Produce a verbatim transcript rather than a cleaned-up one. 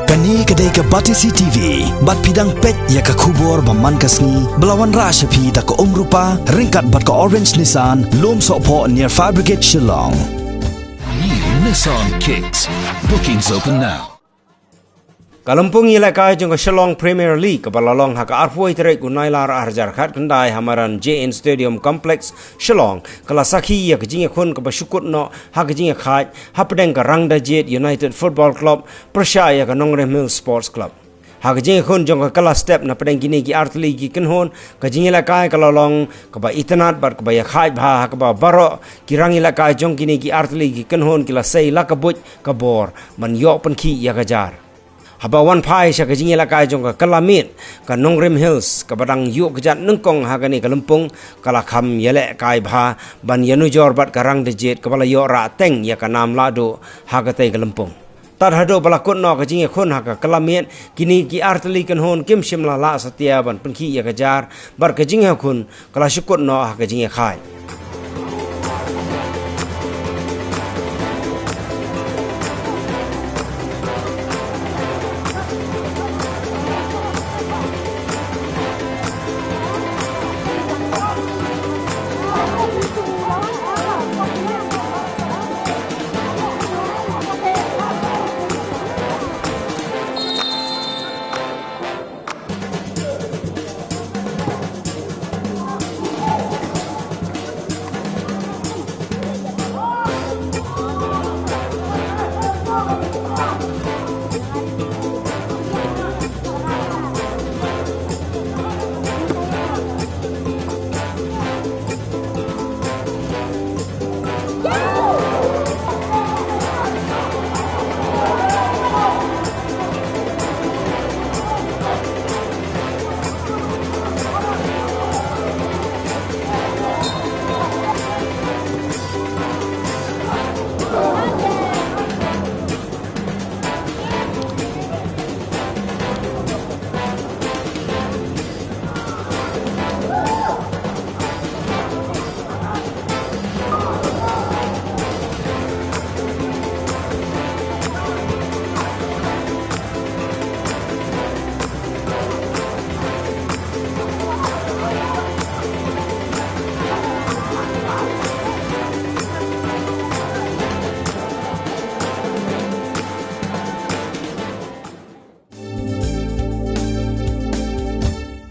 Kane ka dei ka Batesi T V, bad phi dang peit ïa ka khubor ba man ka sngi, ba la wanrah sha phi da ka Umrupa, ryngkat bad ka Orange Nissan, Lum Sohphoh near Fire Brigade Shillong. New Nissan Kicks. Bookings open now. Ka lympung ïalehkai jong ka Shillong Premier League kaba la long ha ka arphew tarik u Nailar arhajar khatkhyndai ha madan J N Stadium Complex Shillong ka la sakhi ïa ka jingïakhun kaba shu kut noh ha ka jingïakhaid hapdeng ka Rangdajied United Football Club pyrshah ïa ka Nongrim Hills Sports Club. Ha ka jingïakhun jong ka kylla step napdeng kine ki artylli ki kynhun, ka jingïalehkai ka la long kaba itynnad bad kaba ïakhaid bha ha kaba baroh ki rangïalehkai jong kine ki artylli ki kynhun ki la sei la ka buit ka bor ban ïoh pynkhih ïa ka jar. Haba wan phai sha ka jingïalehkai jong ka kylla miet, ka Nongrim Hills kaba dang ïuh kjat nyngkong ha kane ka lympung, ka la kham ïalehkai bha ban ïanujor bad ka Rangdajied kaba la ïoh rah teng ïa ka nam lahduh ha katei ka lympung. Tad haduh ba la kut noh ka jingïakhun ha ka kylla miet, kine ki artylli kynhun kim shym la lah satia ban pynkhih ïa ka jar, bad ka jingïakhun ka la shu kut noh ha ka jingïakhaid.